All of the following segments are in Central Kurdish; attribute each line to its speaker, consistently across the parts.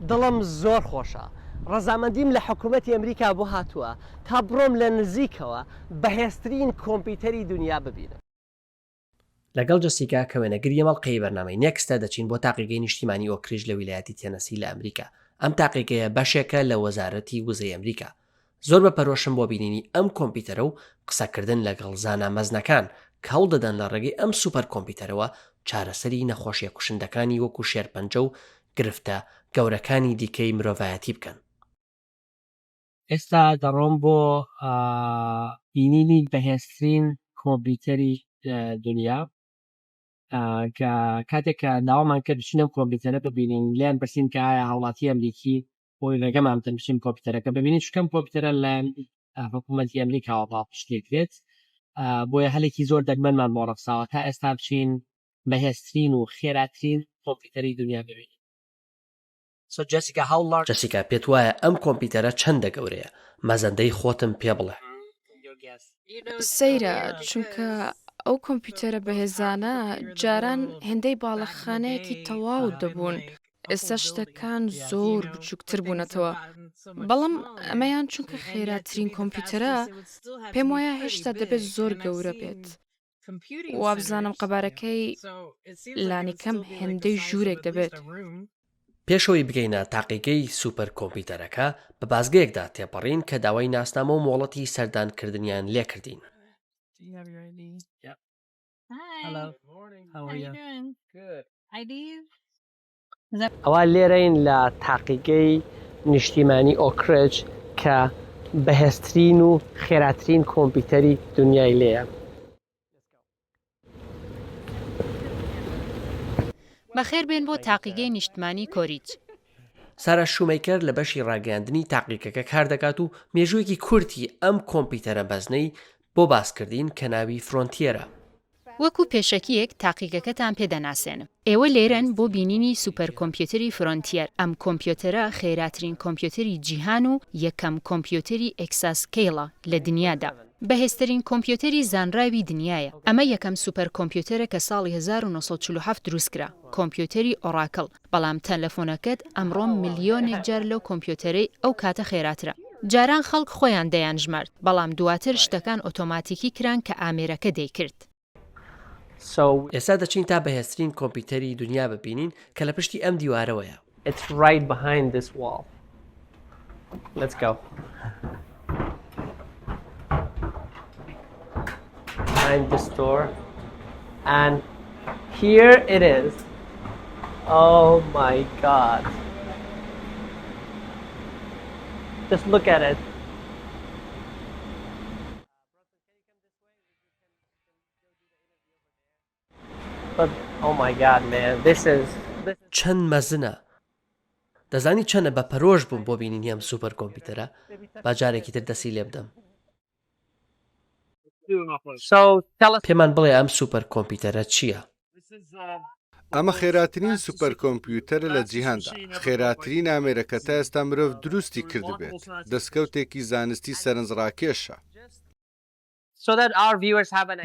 Speaker 1: دڵم زۆر خۆشە ڕەزامەندیم لە حکوومەتی ئەمریکا بۆ هاتووە تا بڕۆم لە نزیکەوە بەهێزترین کۆمپیوتەری دونیا ببینم. لەگەڵ جەسیکا کە وێنەگری ئەم ئەڵقەی بەرنامەی نێکستە دەچین بۆ تاقیگەی نیشتیمانی ئۆکریج لە ویلایەتی تێنەسی لە ئەمریکا. ئەم تاقیگەیە بەشێکە لە وەزارەتی وزەی ئەمریکا. زۆر بە پەرۆشم بۆ بینینی ئەم کۆمپیوتەرە و قسەکردن لەگەڵ زانا مەزنەکان کە هەوڵدەدەن لە ڕێگەی ئەم سوپەر کۆمپیوتەرەوە چارەسەری نەخۆشیە کوشندەکانی وەکو شێرپەنجە و گرفتە گەورەکانی دیکەی مرۆڤایەتی بکەن.
Speaker 2: ئێستا دەڕۆم بۆ بینینی بەهێزترین کۆمپیوتەری دونیا کە کاتێک کە داوامان کرد بچین ئەم کۆمپیوتەرە ببینین لێیان پرسین کە ئایا هاوڵاتی ئەمریکی بۆی ڕێگەمان بدەن بچین کۆمپیوتەرەکە ببینین چونکە ئەم کۆمپیوتەرە لەلایەن حکوومەتی ئەمریکاوە پاڵپشتی دەکرێت بۆیە هەلێکی زۆر دەگمەنمان بۆ ڕەخساوە تا ئێستا بچین بەهێزترین و خێراترین کۆمپیوتەری دونیا ببینین.
Speaker 1: جەسیکا پێت وایە ئەم کۆمپیوتەرە چەندە گەورەیە؟ مەزەندەی خۆتم پێ بڵێ.
Speaker 3: سەیرە چونکە ئەو کۆمپیوتەرە بەهێزانە جاران هێندەی باڵەخانەیەکی تەواو دەبوون، ئێستا شتەکان زۆر بچووکتر بوونەتەوە، بەڵام ئەمەیان چونکە خێراترین کۆمپیوتەرە پێم وایە هێشتا دەبێت زۆر گەورە بێت. وابزانم قەبارەکەی لانیکەم هێندەی ژوورێک دەبێت.
Speaker 1: پێشەوەی بگەینە تاقیگەی سوپەر کۆمپیوتەرەکە، بە بازگەیەکدا تێپەڕین کە داوای ناسنامە و مۆڵەتی سەردانکردنیان لێکردین. ئەوا لێرەین لە تاقیگەی نیشتیمانی ئۆکرێج کە بەهێزترین و خێراترین کۆمپیوتەری دنیای لێیە.
Speaker 4: بەخێربێن بۆ تاقیگەی نیشتمانی کۆریج.
Speaker 1: سارا شومەیکەر لە بەشی ڕاگەیاندنی تاقیگەکە کاردەکات و مێژوویەکی کورتی ئەم کۆمپیوتەرە مەزنەی بۆ باسکردین کە ناوی فرۆنتیەرە.
Speaker 4: وەکو پێشەکییەک تاقیگەکەتان پێ دەناسێنم. ئێوە لێرەن بۆ بینینی سوپەرکۆمپیوتەری فرۆنتیەر. ئەم کۆمپیوتەرە خێراترین کۆمپیوتەری جیهان و یەکەم کۆمپیوتەری exascale ە لە دنیادا. بەهێزترین کۆمپیوتەری زانراوی دنیایە. ئەمە یەکەم سوپەرکۆمپیوتەرە کە ساڵی 1947 دروستکرا، کۆمپیوتەری ئۆراکڵ. بەڵام تەلەفۆنەکەت ئەمڕۆ ملیۆنێک جار لەو کۆمپیوتەرەی ئەو کاتە خێراترە. جاران خەڵک خۆیان دەیانژمارد، بەڵام دواتر شتەکان ئۆتۆماتیکی کران کە ئامێرەکە دەیکرد.
Speaker 1: ئێستا دەچین تا بەهێزترین کۆمپیوتەری دونیا ببینین کە لە پشتی ئەم دیوارەوەیە. It's right behind this wall. Let's go. Behind this door. And here it is. Oh my god. Just look at it. But oh my god man, this is چەند مەزنە دەزانی چەنە بە پەرۆش بووم بۆ بینینی ئەم سوپەر کۆمپیوتەرە با جارێکی تر دەسی لێ بدەم. پێمان بڵێ ئەم سوپەر کۆمپیوتەرە چییە؟
Speaker 5: ئەمە خێراترین سوپەر کۆمپیوتەرە لە جیهاندا، خێراترین ئامێرە کە تا ئێستا مرۆڤ دروستی کردبێت، دەستکەوتێکی زانستی سەرنجڕاکێشە.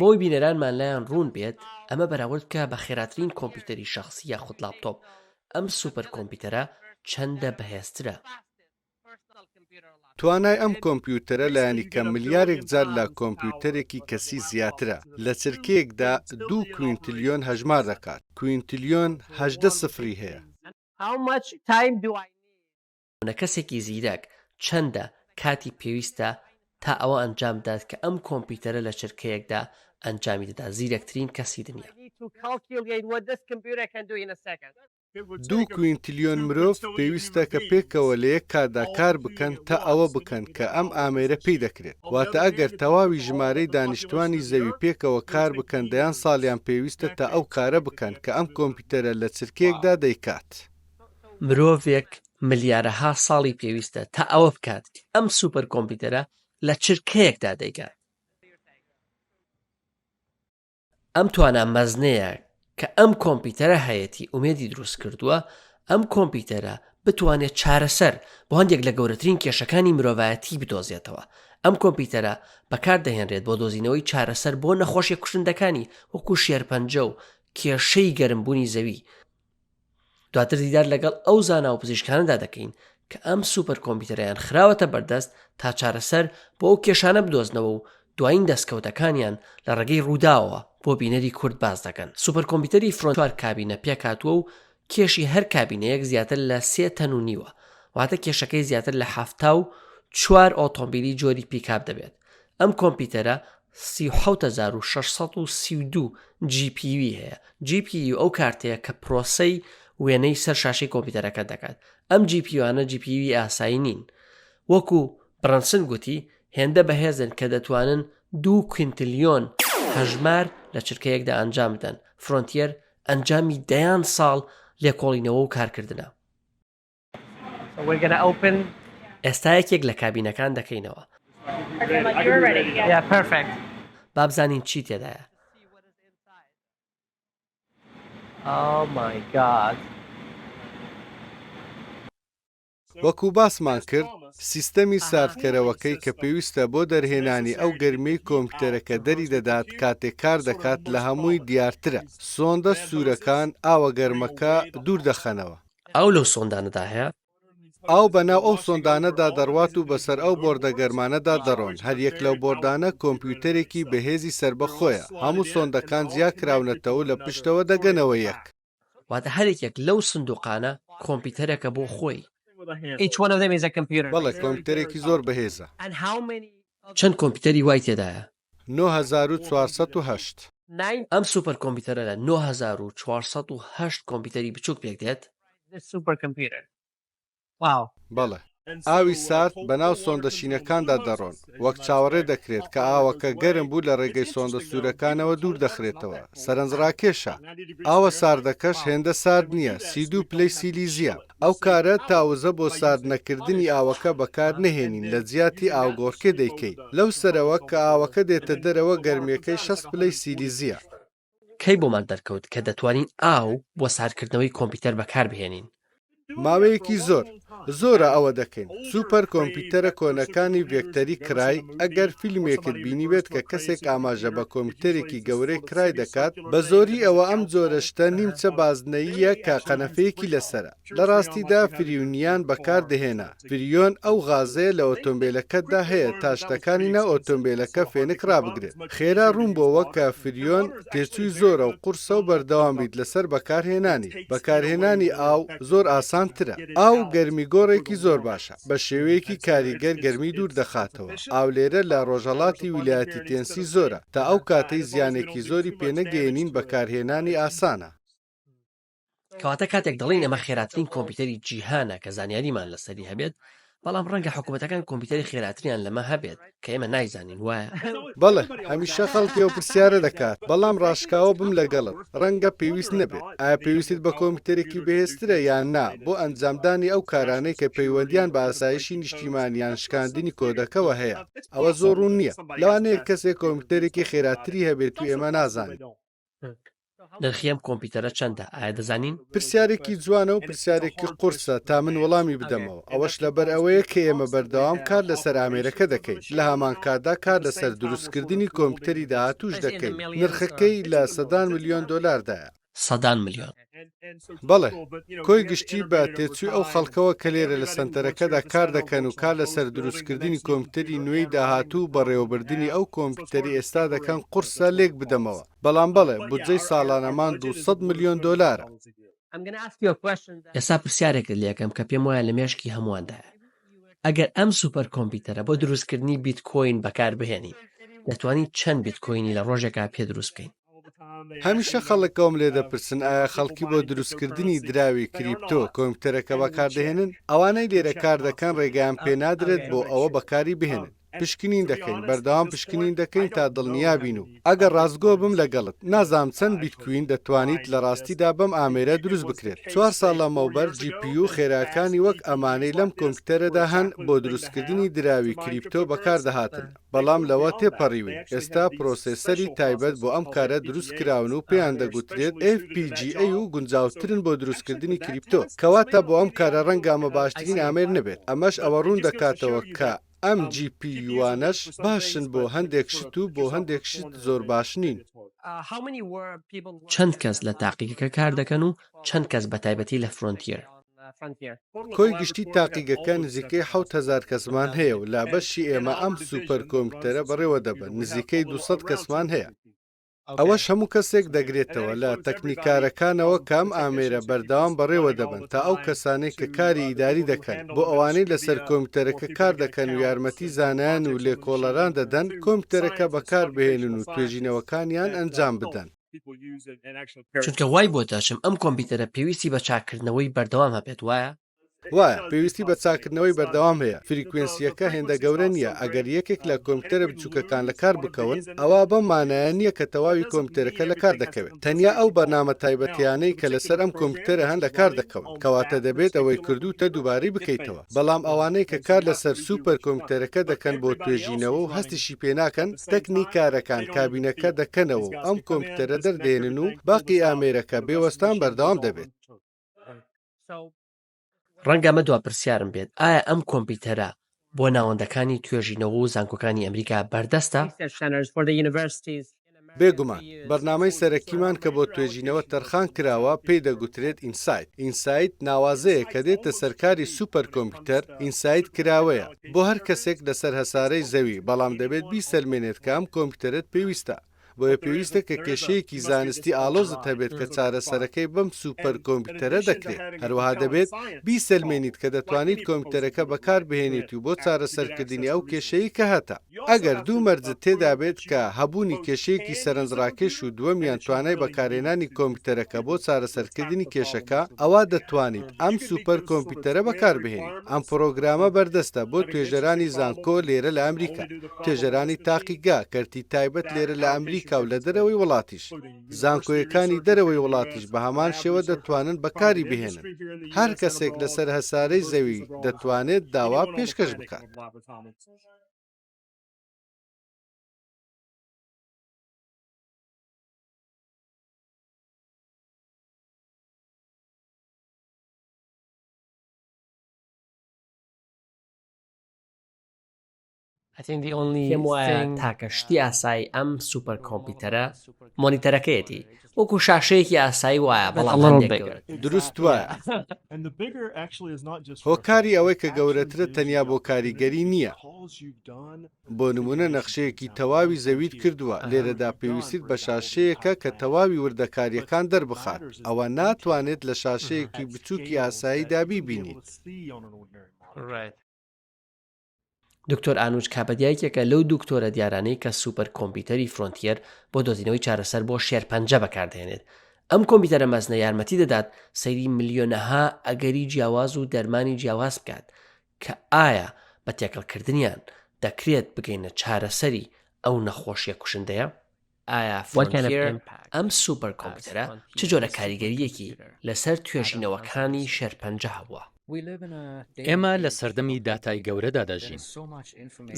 Speaker 1: بۆی بینەرانمان لایان ڕوون بێت، ئەمە بەراورد بکە بە خێراترین کۆمپیوتەری شەخسی یاخود لاپتۆپ، ئەم سوپەر کۆمپیوتەرە چەندە بەهێزترە؟
Speaker 5: توانای ئەم کۆمپیوتەرە لایەنیکەم ملیارێک جار لە کۆمپیوتەرێکی کەسی زیاترە، لە چرکەیەکدا دوو کوینتلیۆن هەژمار دەکات، کوینتلیۆن 18 سفری هەیە.
Speaker 1: نە کەسێکی زیرەک چەندە کاتی پێویستە تا ئەوە ئەنجام بدات کە ئەم کۆمپیوتەرە لە چرکەیەکدا ئەنجامی دەدات زیرەکترین کەسی دنیا.
Speaker 5: دوو کوینتلیۆن مرۆڤ پێویستە کە پێکەوە لە یەک کاتدا کار بکەن تا ئەوە بکەن کە ئەم ئامێرە پێی دەکرێت. واتە ئەگەر تەواوی ژمارەی دانیشتوانی زەوی پێکەوە کار بکەن دەیان ساڵیان پێویستە تا ئەو کارە بکەن کە ئەم کۆمپیوتەرە لە چرکەیەکدا دەیکات.
Speaker 1: مرۆڤێک ملیارەها ساڵی پێویستە تا ئەوە بکات کە ئەم سوپەر کۆمپیوتەرە لە چرکەیەکدا دەیکات. ئەم توانا مەزنەیە کە ئەم کۆمپیوتەرە هەیەتی ئومێدی دروست کردووە ئەم کۆمپیوتەرە بتوانێت چارەسەر بۆ هەندێک لە گەورەترین کێشەکانی مرۆڤایەتی بدۆزێتەوە ئەم کۆمپیوتەرە بەکاردەهێنرێت بۆ دۆزینەوەی چارەسەر بۆ نەخۆشیە کوشندەکانی وەکو شێرپەنجە و کێشەی گەرمبوونی زەوی. دواتر دیدار لەگەڵ ئەو زانا و پزیشکانەدا دەکەین کە ئەم سوپەر کۆمپیوتەرەیان خراوەتە بەردەست تا چارەسەر بۆ ئەو کێشانە بدۆزنەوە و دوایین دەستکەوتەکانیان لە ڕێگەی ڕووداوەوە بۆ بینەری کورد باس دەکەن. سوپەر کۆمپیوتەری فرۆنتیەر چوار کابینە پێکهاتووە و کێشی هەر کابینەیەک زیاتر لە سێ تەن و نیوە، واتە کێشەکەی زیاتر لە 74 ئۆتۆمبیلی جۆری پیکاب دەبێت. ئەم کۆمپیوتەرە 37632 GPU ی هەیە. GPU ئەو کارتەیە کە پرۆسەی وێنەی سەر شاشەی کۆمپیوتەرەکە دەکات. ئەم GPU انە GPU ی ئاسایی نین. وەکو بڕنسن گوتی، هێندە بەهێزن کە دەتوانن دوو کوینتلیۆن هەژمار لە چرکەیەکدا ئەنجام بدەن. فرۆنتیەر ئەنجامی دەیان ساڵ لێکۆڵینەوە و کارکردنە. ئێستا یەکێک لە کابینەکان دەکەینەوە. با بزانین چی تێدایە.
Speaker 5: وەکو باسمان کرد سیستەمی ساردکەرەوەکەی کە پێویستە بۆ دەرهێنانی ئەو گەرمیەی کۆمپیوتەرەکە دەری دەدات کاتێک کار دەکات لە هەمووی دیارترە، سۆندە سوورەکان ئاوە گەرمەکە دوور دەخەنەوە.
Speaker 1: ئاو لەو سۆندانەدا هەیە؟
Speaker 5: ئاو بەناو ئەو سۆندانەدا دەڕوات و بەسەر ئەو بۆردە گەرمانەدا دەڕۆن، هەریەک لەو بۆردانە کۆمپیوتەرێکی بەهێزی سەربەخۆیە، هەموو سۆندەکان جیاکراونەتەوە و لە پشتەوە دەگەنەوە یەک.
Speaker 1: واتە هەریەکێک لەو سندوقانە کۆمپیوتەرێکە بۆ خۆی.
Speaker 5: بەڵێ کۆمپیوتەرێکی زۆر بەهێزە.
Speaker 1: چەند کۆمپیوتەری وای تێدایە؟
Speaker 5: 9408.
Speaker 1: ئەم سوپەر کۆمپیوتەرە لە 9408 کۆمپیوتەری بچووک پێکدێت.
Speaker 5: بەڵێ. ئاوی سارد بەناو سۆندە شینەکاندا دەڕۆن، وەک چاوەڕێ دەکرێت کە ئاوەکە گەرم بوو لە ڕێگەی سۆندە سوورەکانەوە دوور دەخرێتەوە. سەرنجڕاکێشە. ئاوە ساردەکەش هێندە سارد نییە، 32 پلەی سیلیزییە. ئەو کارە تا وزە بۆ سارد نەکردنی ئاوەکە بەکار نەهێنین لە جیاتی ئاوگۆڕکێ دەیکەین. لەو سەرەوە کە ئاوەکە دێتە دەرەوە گەرمییەکەی 60 پلەی سیلیزییە.
Speaker 1: کەی بۆمان دەرکەوت کە دەتوانین ئاو بۆ ساردکردنەوەی کۆمپیوتەر بەکاربهێنین؟
Speaker 5: ماوەیەکی زۆر زۆرە ئەوە دەکەین. سوپەر کۆمپیوتەرە کۆنەکانی ڤێکتەری کرای، ئەگەر فیلمێکت بینیبێت کە کەسێک ئاماژە بە کۆمپیوتەرێکی گەورەی کرای دەکات، بە زۆری ئەوە ئەم جۆرە شتە نیمچە بازنەییە کە قەنەفەیەکی لەسەرە. لە ڕاستیدا فریونیان بەکار دەهێنا. فریۆن ئەو غازەیە لە ئۆتۆمبێلەکەتدا هەیە تا شتەکانی ناو ئۆتۆمبێلەکە فێنک ڕابگرێت. خێرا ڕوون بۆوە کە فریۆن تێچووی زۆرە و قورسە و بەردەوام بیت لەسەر بەکارهێنانی. بەکارهێنانی ئاو زۆر ئاسانترە. ئاو گەرمیگۆڕێکی زۆر باشە. بە شێوەیەکی کاریگەر گەرمی دوور دەخاتەوە. ئاو لێرە لە ڕۆژهەڵاتی ویلایەتی تێنسی زۆرە. تا ئەو کاتەی زیانێکی زۆری پێنەگەیەنین بەکارهێنانی ئاسانە.
Speaker 1: کەواتە کاتێک دەڵێین ئەمە خێراترین کۆمپیوتەری جیهانە کە زانیاریمان لەسەری هەبێت، بەڵام ڕەنگە حکوومەتەکان کۆمپیوتەری خێراتریان لەمە هەبێت کە ئێمە نایزانین، وایە؟
Speaker 5: بەڵێ، هەمیشە خەڵکی ئەو پرسیارە دەکات، بەڵام ڕاشکاوە بم لەگەڵت، ڕەنگە پێویست نەبێت. ئایا پێویستت بە کۆمپیوتەرێکی بەهێزترە یان نا بۆ ئەنجامدانی ئەو کارانەی کە پەیوەندییان بە ئاسایشی نیشتیمان یان شکاندنی کۆدەکەوە هەیە؟ ئەوە زۆر ڕوون نییە. لەوانەیە کەسێک کۆمپیوتەرێکی خێراتری هەبێت و ئێمە نازانین.
Speaker 1: نرخی ئەم کۆمپیوتەرە چەندە ئایا دەزانین؟
Speaker 5: پرسیارێکی جوانە و پرسیارێکی قورسە تا من وەڵامی بدەمەوە، ئەوەش لەبەر ئەوەیە کە ئێمە بەردەوام کار لەسەر ئامێرەکە دەکەین، لە هەمانکاتدا کار لەسەر دروستکردنی کۆمپیوتەری داهاتووش دەکەین، نرخەکەی لە سەدان ملیۆن دۆلاردایە.
Speaker 1: سەدان ملیۆن.
Speaker 5: بەڵێ، کۆی گشتی بە تێچووی ئەو خەڵکەوە کە لێرە لە سەنتەرەکەدا کار دەکەن و کار لەسەر دروستکردنی کۆمپیوتەری نوێی داهاتوو و بەڕێوەبردنی ئەو کۆمپیوتەری ئێستا دەکەن قورسە لێک بدەمەوە، بەڵام بەڵێ، بودجەی ساڵانەمان 200 ملیۆن دۆلارە.
Speaker 1: ئێستا پرسیارێکت لێکەم کە پێم وایە لە مێشکی هەموواندایە. ئەگەر ئەم سوپەر کۆمپیوتەرە بۆ دروستکردنی بیتکۆین بەکاربهێنین، دەتوانین چەند بیتکۆینی لە ڕۆژێکا پێ دروست بکەین؟
Speaker 5: هەمیشە خەڵک ئەوەم لێ دەپرسن ئایا خەڵکی بۆ دروستکردنی دراوی کریپتۆ کۆمپیوتەرەکە بەکاردەهێنن؟ ئەوانەی لێرە کار دەکەن ڕێگەیان پێنادرێت بۆ ئەوە بەکاری بهێنن. پشکنین دەکەین، بەردەوام پشکنین دەکەین تا دڵنیا بین و ئەگەر ڕاستگۆ بم لەگەڵت، نازانم چەند بیتکوین دەتوانیت لە ڕاستیدا بەم ئامێرە دروست بکرێت. چوار ساڵ لەمەوبەر GPU خێراکانی وەک ئەمانەی لەم کۆمپیوتەرەدا هەن بۆ دروستکردنی دراوی کریپتۆ بەکاردەهاتن. بەڵام لەوە تێپەڕیوین، ئێستا پرۆسێسەری تایبەت بۆ ئەم کارە دروستکراون و پێیان دەگوترێت FPGA و گونجاوترن بۆ دروستکردنی کریپتۆ، کەواتە بۆ ئەم کارە ڕەنگە ئەمە باشترین ئامێر نەبێت، ئەمەش ئەوە ڕوون دەکاتەوە کە. ئەم جی پی یوانەش باشن بۆ هەندێک شت و بۆ هەندێک شت زۆر باش نین.
Speaker 1: چەند کەس لە تاقیگەکە کار دەکەن و چەند کەس بە تایبەتی لە فرۆنتیەر؟
Speaker 5: کۆی گشتی تاقیگەکە نزیکەی 7000 کەسمان هەیە و لە بەشی ئێمە ئەم سوپەر کۆمپیوتەرە بەڕێوە دەبەن نزیکەی 200 کەسمان هەیە. ئەوەش هەموو کەسێک دەگرێتەوە، لە تەکنیکارەکانەوە کە ئەم ئامێرە بەردەوام بەڕێوە دەبەن تا ئەو کەسانەی کە کاری ئیداری دەکەن، بۆ ئەوانەی لەسەر کۆمپیوتەرەکە کار دەکەن و یارمەتی زانایان و لێکۆڵەران دەدەن کۆمپیوتەرەکە بەکاربهێنن و توێژینەوەکانیان ئەنجام بدەن.
Speaker 1: چونکە وای بۆ دەچم ئەم کۆمپیوتەرە پێویستی بە چاککردنەوەی بەردەوام هەبێت وایە؟
Speaker 5: وایە، پێویستی بە چاککردنەوەی بەردەوام هەیە، فریکوێنسییەکە هێندە گەورە نییە، ئەگەر یەکێک لە کۆمپیوتەرە بچووکەکان لەکار بکەون، ئەوا بەم مانایە نییە کە تەواوی کۆمپیوتەرەکە لەکار دەکەوێت، تەنیا ئەو بەرنامە تایبەتییانەی کە لەسەر ئەم کۆمپیوتەرە هەن لەکار دەکەون، کەواتە دەبێت ئەوەی کردووتە دووبارەی بکەیتەوە، بەڵام ئەوانەی کە کار لەسەر سوپەر کۆمپیوتەرەکە دەکەن بۆ توێژینەوە و هەستیشی پێناکەن، تەکنیکارەکان کابینەکە دەکەنەوە و ئەم کۆمپیوتەرە دەردێنن و باقی ئامێرەکە بێ وەستان بەردەوام دەبێت.
Speaker 1: ڕەنگە ئەمە دوا پرسیارم بێت، ئایا ئەم کۆمپیوتەرە بۆ ناوەندەکانی توێژینەوە و زانکۆکانی ئەمریکا بەردەستە؟
Speaker 5: بێگومان، بەرنامەی سەرەکیمان کە بۆ توێژینەوە تەرخان کراوە پێی دەگوترێت ئینسایت. ئینسایت ناوازەیە کە دێتە سەر کاری سوپەر کۆمپیوتەر، ئینسایت کراوەیە بۆ هەر کەسێک لەسەر هەسارەی زەوی، بەڵام دەبێت بیسەلمێنێت کە ئەم کۆمپیوتەرەت پێویستە. بۆیە پێویستە کە کێشەیەکی زانستی ئاڵۆزت هەبێت کە چارەسەرەکەی بەم سوپەر کۆمپیوتەرە دەکرێت. هەروەها دەبێت بیسەلمێنیت کە دەتوانیت کۆمپیوتەرەکە بەکاربهێنیت و بۆ چارەسەرکردنی ئەو کێشەیەی کە هەتە. ئەگەر دوو مەرجت تێدابێت کە هەبوونی کێشەیەکی سەرنجڕاکێش و دووەمیان توانای بەکارهێنانی کۆمپیوتەرەکە بۆ چارەسەرکردنی کێشەکە، ئەوا دەتوانیت ئەم سوپەر کۆمپیوتەرە بەکاربهێنیت. ئەم پڕۆگرامە بەردەستە بۆ توێژەرانی زانکۆ لێرە لە ئەمریکا. توێژەرانی تاقیگە، کەرتی تایبەت لێرە لە ئەمریکا و لە دەرەوەی وڵاتیش. زانکۆیەکانی دەرەوەی وڵاتیش بە هەمان شێوە دەتوانن بەکاری بهێنن. هەر کەسێک لەسەر هەسارەی زەوی دەتوانێت داوا پێشکەش بکات.
Speaker 1: پێم وایە تاکە شتی ئاسایی ئەم سوپەر کۆمپیوتەرە مۆنیتەرەکەیەتی وەکو شاشەیەکی ئاسایی وایە بەڵام هەندێک گەورەتر.
Speaker 5: دروست وایە. هۆکاری ئەوەی کە گەورەترە تەنیا بۆ کاریگەری نییە. بۆ نموونە نەخشەیەکی تەواوی زەویت کردووە، لێرەدا پێویستیت بە شاشەیەکە کە تەواوی وردەکارییەکان دەربخات، ئەوە ناتوانێت لە شاشەیەکی بچووکی ئاساییدا بیبینیت.
Speaker 1: دکتۆر ئانوج کابەدیا یەکێکە لەو دکتۆرە دیارانەی کە سوپەر کۆمپیوتەری فرۆنتیەر بۆ دۆزینەوەی چارەسەر بۆ شێرپەنجە بەکاردەهێنێت. ئەم کۆمپیوتەرە مەزنە یارمەتی دەدات سەیری ملیۆنەها ئەگەری جیاواز و دەرمانی جیاواز بکات کە ئایا بە تێکەڵکردنیان دەکرێت بگەینە چارەسەری ئەو نەخۆشیە کوشندەیە؟ ئایا فرۆنتیەر ئەم سوپەر کۆمپیوتەرە چ جۆرە کاریگەرییەکی لەسەر توێژینەوەکانی شێرپەنجە هەبووە؟
Speaker 6: ئێمە لە سەردەمی داتای گەورەدا دەژین.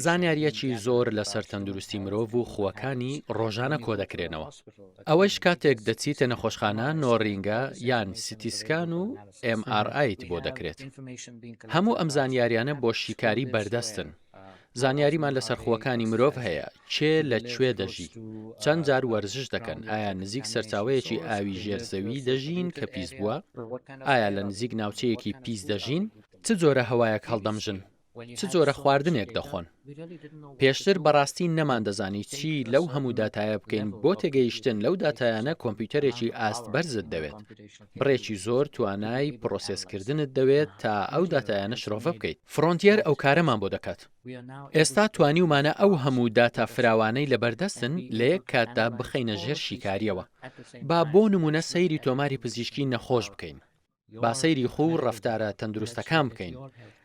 Speaker 6: زانیارییەکی زۆر لەسەر تەندروستی مرۆڤ و خووەکانی ڕۆژانە کۆدەکرێنەوە. ئەوەیش کاتێک دەچیتە نەخۆشخانە نۆڕینگە یان سیتی سکان و ئێم ئاڕ ئایت بۆ دەکرێت. هەموو ئەم زانیاریانە بۆ شیکاری بەردەستن. زانیاریمان لەسەر خووەکانی مرۆڤ هەیە، کێ لە کوێ دەژی، چەند جار وەرزش دەکەن، ئایا نزیک سەرچاوەیەکی ئاوی ژێر زەوی دەژین کە پیس بووە، ئایا لە نزیک ناوچەیەکی پیس دەژین، چ جۆرە هەوایەک هەڵدەمژن، چ جۆرە خواردنێک دەخۆن. پێشتر بەڕاستی نەماندەزانی چی لەو هەموو داتایە بکەین، بۆ تێگەیشتن لەو داتایانە کۆمپیوتەرێکی ئاست بەرزت دەوێت، بڕێکی زۆر توانای پرۆسێسکردنت دەوێت تا ئەو داتایانە شرۆڤە بکەیت. فرۆنتیەر ئەو کارەمان بۆ دەکات. ئێستا توانیومانە ئەو هەموو داتا فراوانەی لەبەردەستن لە یەک کاتدا بخەینە ژێر شیکارییەوە. با بۆ نموونە سەیری تۆماری پزیشکی نەخۆش بکەین. با سەیری خوو و ڕەفتارە تەندروستەکان بکەین.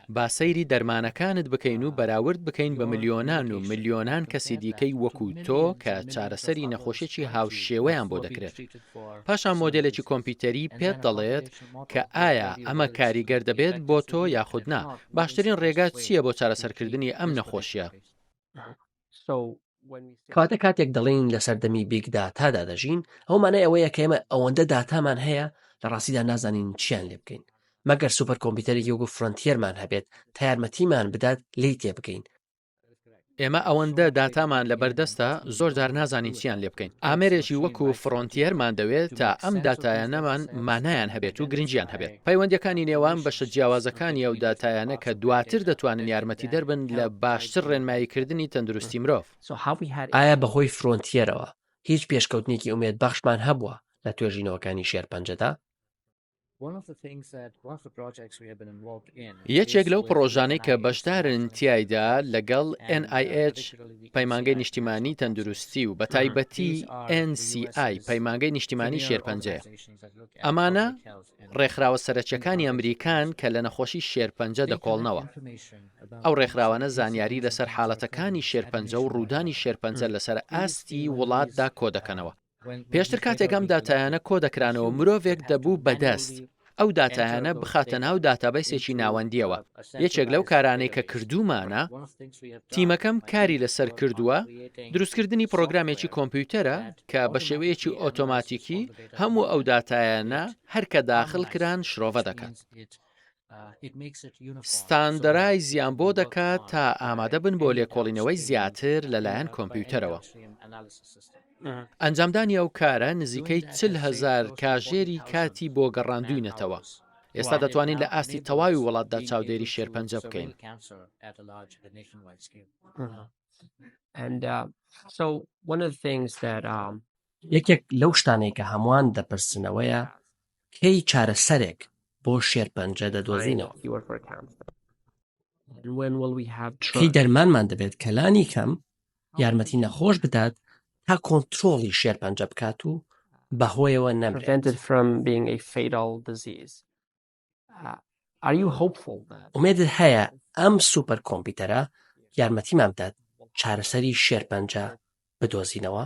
Speaker 6: با سەیری دەرمانەکانت بکەین و بەراورد بکەین بە ملیۆنان و ملیۆنان کەسی دیکەی وەکو تۆ کە چارەسەری نەخۆشیی هاوشێوەیان بۆ دەکرێت. پاشان مۆدێلێکی کۆمپیوتەری پێت دەڵێت کە ئایا ئەمە کاریگەر دەبێت بۆ تۆ یاخود نا، باشترین ڕێگا چییە بۆ چارەسەرکردنی ئەم نەخۆشییە.
Speaker 1: کەواتە کاتێک دەڵێین لە سەردەمی big data دا دەژین، ئەوە مانای ئەوەیە کە ئێمە ئەوەندە داتامان هەیە لە ڕاستیدا نازانین چیان لێ بکەین، مەگەر سوپەر کۆمپیوتەرێکی وەکو فرۆنتیەرمان هەبێت تا یارمەتیمان بدات لێی تێبگەین.
Speaker 6: ئێمە ئەوەندە داتامان لەبەردەستە زۆر جار نازانین چیان لێ بکەین. ئامێرێکی وەکو فرۆنتیەرمان دەوێت تا ئەم داتایانەمان مانایان هەبێت و گرنگیان هەبێت. پەیوەندییەکانی نێوان بەشە جیاوازەکانی ئەو داتایانە کە دواتر دەتوانن یارمەتیدەر بن لە باشتر ڕێنماییکردنی تەندروستی مرۆڤ.
Speaker 1: ئایا بەهۆی فرۆنتیەرەوە هیچ پێشکەوتنێکی ئومێدبەخشمان هەبووە لە توێژینەوەکانی شێرپەنجەدا؟
Speaker 6: یەکێک لەو پڕۆژانەی کە بەشدارن تیایدا لەگەڵ NIH، پەیمانگەی نیشتیمانی تەندروستی و بەتایبەتی NCI، پەیمانگەی نیشتیمانی شێرپەنجەیە. ئەمانە ڕێکخراوە سەرەکیەکانی ئەمریکان کە لە نەخۆشی شێرپەنجە دەکۆڵنەوە. ئەو ڕێکخراوانە زانیاری لەسەر حاڵەتەکانی شێرپەنجە و ڕوودانی شێرپەنجە لەسەر ئاستی وڵاتدا کۆدەکەنەوە. پێشتر کاتێک ئەم داتایانە کۆدەکرانەوە مرۆڤێک دەبوو بەدەست ئەو داتایانە بخاتە ناو داتابەیسێکی ناوەندیەوە، یەکێک لەو کارانەی کە کردوومانە، تیمەکەم کاری لەسەر کردووە، دروستکردنی پڕۆگرامێکی کۆمپیوتەرە کە بە شێوەیەکی ئۆتۆماتیکی هەموو ئەو داتایانە هەر کە داخل کران شرۆڤە دەکات. ستاندەرایزیان بۆ دەکات تا ئامادە بن بۆ لێکۆڵینەوەی زیاتر لەلایەن کۆمپیوتەرەوە. ئەنجامدانی ئەو کارە نزیکەی 40 هەزار کاژێری کاتی بۆ گەڕاندووینەتەوە. ئێستا دەتوانین لە ئاستی تەواوی وڵاتدا چاودێری شێرپەنجە بکەین.
Speaker 1: یەکێک لەو شتانەی کە هەمووان دەپرسن ئەوەیە کەی چارەسەرێک بۆ شێرپەنجە دەدۆزینەوە؟ کەی دەرمانمان دەبێت کە لانی کەم یارمەتی نەخۆش بدات تا کۆنترۆڵی شێرپەنجە بکات و بەهۆیەوە نەمرێت؟ ئومێدت هەیە ئەم سوپەر کۆمپیوتەرە یارمەتیمان بدات چارەسەری شێرپەنجە بدۆزینەوە؟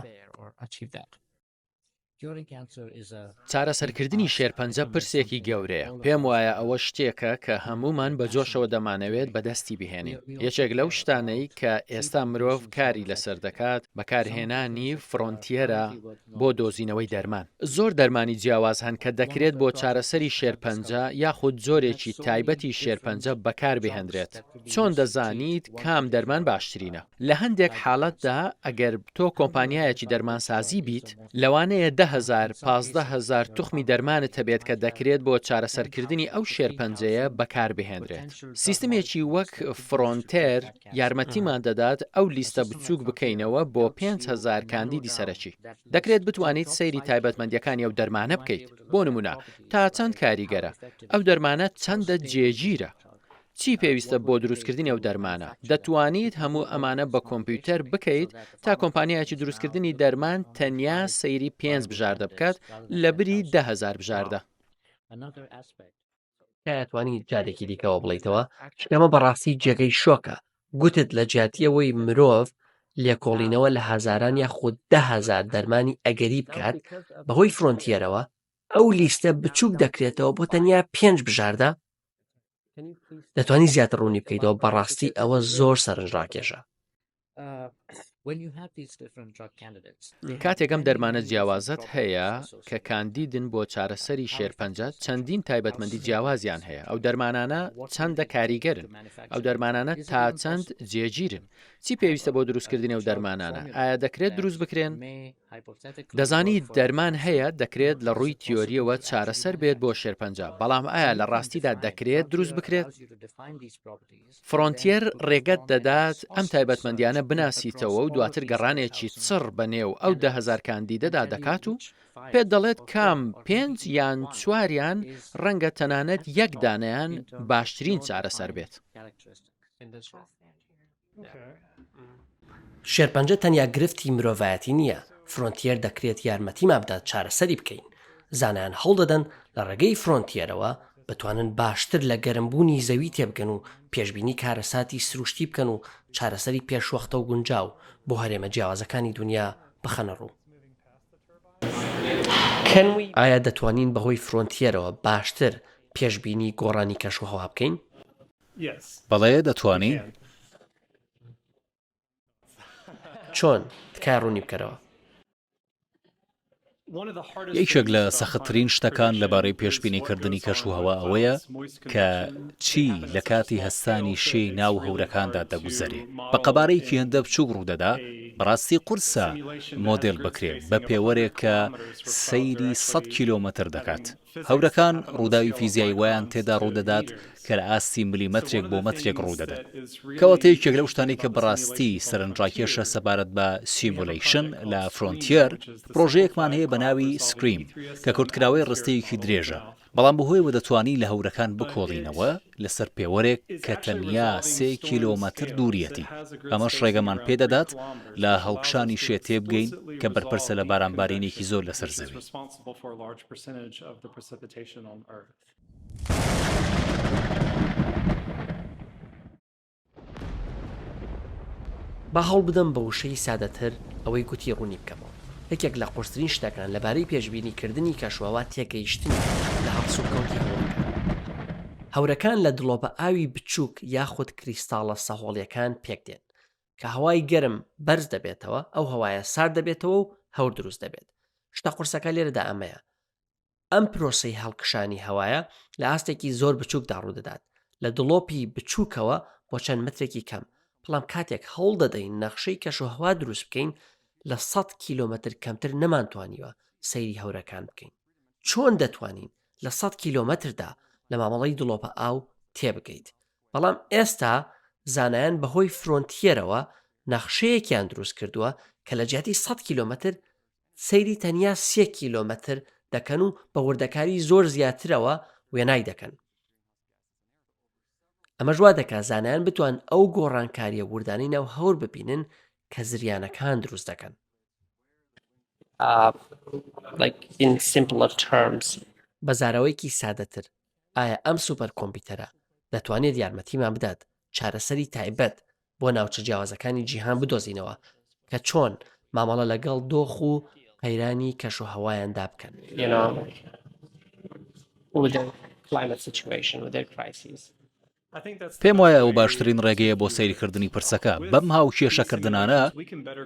Speaker 6: چارەسەرکردنی شێرپەنجە پرسێکی گەورەیە، پێم وایە ئەوە شتێکە کە هەموومان بە جۆشەوە دەمانەوێت بەدەستی بهێنین. یەکێک لەو شتانەی کە ئێستا مرۆڤ کاری لەسەر دەکات بەکارهێنانی فرۆنتیەرە بۆ دۆزینەوەی دەرمان. زۆر دەرمانی جیاواز هەن کە دەکرێت بۆ چارەسەری شێرپەنجە یاخود جۆرێکی تایبەتی شێرپەنجە بەکاربهێنرێت. چۆن دەزانیت کام دەرمان باشترینە؟ لە هەندێک حاڵەتدا ئەگەر تۆ کۆمپانیایەکی دەرمانسازی بیت، لەوانەیە 10,000، 15,000 توخمی دەرمانت هەبێت کە دەکرێت بۆ چارەسەرکردنی ئەو شێرپەنجەیە بەکاربهێنرێت. سیستمێکی وەک فرۆنتێر یارمەتیمان دەدات ئەو لیستە بچووک بکەینەوە بۆ 5000 کاندیدی سەرەکی. دەکرێت بتوانیت سەیری تایبەتمەندییەکانی ئەو دەرمانە بکەیت، بۆ نموونە تا چەند کاریگەرە، ئەو دەرمانە چەندە جێگیرە، چی پێویستە بۆ دروستکردنی ئەو دەرمانە، دەتوانیت هەموو ئەمانە بە کۆمپیوتەر بکەیت تا کۆمپانیایەکی دروستکردنی دەرمان تەنیا سەیری پێنج بژاردە بکات لەبری 10,000 بژاردە.
Speaker 1: تکایە توانی جارێکی دیکەوە بڵیتەوە چونکە ئەمە بەڕاستی جێگەی شۆکە گوتت لە جیاتی ئەوەی مرۆڤ لێکۆڵینەوە لە هەزاران یاخود 10,000 دەرمانی ئەگەری بکات بەهۆی فرۆنتیەرەوە ئەو لیستە بچووک دەکرێتەوە بۆ تەنیا پێنج بژاردە دەتوانی زیاتر ڕوونی بکەیتەوە بەڕاستی ئەوە زۆر سەرنجڕاکێشە
Speaker 6: کاتێک ئەم دەرمانە جیاوازەت هەیە کە کاندیدن بۆ چارەسەری شێرپەنجە، چەندین تایبەتمەندی جیاوازیان هەیە، ئەو دەرمانانە چەندە کاریگەرن، ئەو دەرمانانە تا چەند جێگیرن، چی پێویستە بۆ دروستکردنی ئەو دەرمانانە، ئایا دەکرێت دروست بکرێن؟ دەزانیت دەرمان هەیە دەکرێت لە ڕووی تیۆرییەوە چارەسەر بێت بۆ شێرپەنجە، بەڵام ئایا لە ڕاستیدا دەکرێت دروست بکرێت؟ فرۆنتیەر ڕێگەت دەدات ئەم تایبەتمەندیانە بناسیتەوە و دواتر گەڕانێکی چڕ بە نێو ئەو 10,000 کاندیدەدا دەکات و پێت دەڵێت کام پێنج یان چواریان ڕەنگە تەنانەت یەک دانەیان باشترین چارەسەر بێت.
Speaker 1: شێرپەنجە تەنیا گرفتی مرۆڤایەتی نییە، فرۆنتیەر دەکرێت یارمەتیمان بدات چارەسەری بکەین. زانایان هەوڵدەدەن لە ڕێگەی فرۆنتیەرەوە بتوانن باشتر لە گەرمبوونی زەوی تێبگەن و پێشبینی کارەساتی سروشتی بکەن و چارەسەری پێشوەختە و گونجاو بۆ هەرێمە جیاوازەکانی دونیا بخەنە ڕوو. ئایا دەتوانین بەهۆی فرۆنتیەرەوە باشتر پێشبینی گۆڕانی کەشوهەوا بکەین؟
Speaker 7: بەڵێ دەتوانین.
Speaker 1: چۆن؟ تکایە ڕوونی بکەرەوە.
Speaker 7: یەکێک لە سەختترین شتەکان لەبارەی پێشبینیکردنی کەشوهەوا ئەوەیە کە چی لە کاتی هەستانی شێی ناو هەورەکاندا دەگوزەرێ. بە قەبارەیەکی هێندە بچووک ڕوودەدا، بەڕاستی قورسە مۆدێل بکرێ بە پێوەرێک کە سەیری سەت کیلۆمەتر دەکات. هەورەکان ڕووداوی فیزیایی وایان تێدا ڕوودەدات کە لە ئاستی ملیمەترێک بۆ مەترێک ڕوودەدەن. کەواتە یەکێک لەو شتانەی کە بەڕاستی سەرنجڕاکێشە سەبارەت بە simulation لە فرۆنتیەر، پڕۆژەیەکمان هەیە بە ناوی SCREAM کە کورتکراوەی ڕستەیەکی درێژە، بەڵام بەهۆیەوە دەتوانین لە هەورەکان بکۆڵینەوە لەسەر پێوەرێک کە تەنیا سێ کیلۆمەتر دووریەتی، ئەمەش ڕێگەمان پێدەدات لە هەڵکشانی شێ تێبگەین کە بەرپرسە لە بارانبارینێکی زۆر لەسەر زەوی.
Speaker 1: با هەوڵ بدەم بە وشەی سادەتر ئەوەی گوتی ڕوونی بکەمەوە. یەکێک لە قورسترین شتەکان لەبارەی پێشبینیکردنی کەشوهەوا تێگەیشتنە لە هەڵسوکەوتی هەورەکان. هەورەکان لە دڵۆپە ئاوی بچووک یاخود کریستاڵە سەهۆڵییەکان پێکدێن. کە هەوای گەرم بەرز دەبێتەوە، ئەو هەوایە سارد دەبێتەوە و هەور دروست دەبێت. شتە قورسەکە لێرەدا ئەمەیە، ئەم پرۆسەی هەڵکشانی هەوایە لە ئاستێکی زۆر بچووکدا ڕوودەدات، لە دڵۆپی بچووکەوە بۆ چەند مەترێکی کەم، بەڵام کاتێک هەوڵ دەدەین نەخشەی کەشوهەوا دروست بکەین، لە سەت کیلۆمەتر کەمتر نەمانتوانیوە سەیری هەورەکان بکەین. چۆن دەتوانین لە سەت کیلۆمەتردا لە مامەڵەی دڵۆپە ئاو تێبگەیت؟ بەڵام ئێستا زانایان بەهۆی فرۆنتیەرەوە نەخشەیەکیان دروست کردووە کە لە جیاتی سەت کیلۆمەتر سەیری تەنیا سێ کیلۆمەتر دەکەن و بە وردەکاری زۆر زیاترەوە وێنای دەکەن. ئەمەش وا دەکات زانایان بتوان ئەو گۆڕانکارییە وردانەی ناو هەور ببینن کە زریانەکان دروست دەکەن. بە زاراوەیەکی سادەتر، ئایا ئەم سوپەر کۆمپیوتەرە دەتوانێت یارمەتیمان بدات چارەسەری تایبەت بۆ ناوچە جیاوازەکانی جیهان بدۆزینەوە کە چۆن مامەڵە لەگەڵ دۆخ و قەیرانی کەشوهەوایاندا بکەن.
Speaker 7: پێم وایە ئەوە باشترین ڕێگەیە بۆ سەیرکردنی پرسەکە. بەم هاوکێشەکردنانە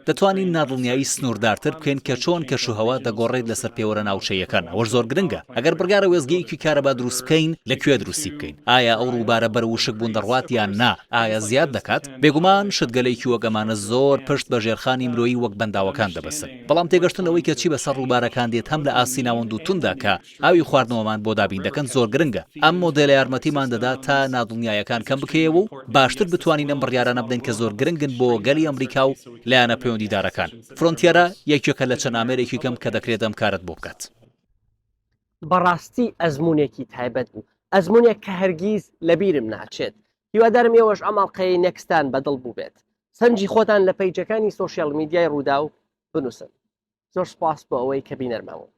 Speaker 7: دەتوانین نادڵنیایی سنووردارتر بکەین کە چۆن کەشوهەوا دەگۆڕێت لەسەر پێوەرە ناوچەییەکان. ئەوەش زۆر گرنگە. ئەگەر بڕیارە وێستگەیەکی کارەبا دروست بکەین، لە کوێ دروستی بکەین؟ ئایا ئەو ڕووبارە بەرەو وشکبوون دەڕوات یان نا؟ ئایا زیاد دەکات؟ بێگومان شتگەلێکی وەک ئەمانە زۆر پشت بە ژێرخانی مرۆیی وەک بەنداوەکان دەبەستن. بەڵام تێگەشتن لەوەی کە چی بەسەر ڕووبارەکان دێت هەم لە ئاستی ناوەند و توندا کە ئاوی خواردنەوەمان بۆ دابین دەکەن زۆر گرنگە. ئەم مۆدێلە یارمەتیمان دەدات تا نادڵنیایەکان کەم بکەیەوە و باشتر بتوانین ئەم بڕیارانە بدەین کە زۆر گرنگن بۆ گەلی ئەمریکا و لایەنە پەیوەندیدارەکان. فرۆنتیەرە یەکێکە لە چەند ئامێرێکی کەم کە دەکرێت ئەم کارەت بۆ بکات.
Speaker 1: بەڕاستی ئەزموونێکی تایبەت بوو، ئەزموونێک کە هەرگیز لەبیرم ناچێت. هیوادارم ئێوەش ئەم ئەڵقەیەی نێکستان بەدڵ بووبێت. سەرنجی خۆتان لە پەیجەکانی سۆشیال میدیای ڕووداو بنووسن. زۆر سوپاس بۆ ئەوەی کە بینەرمان بوون.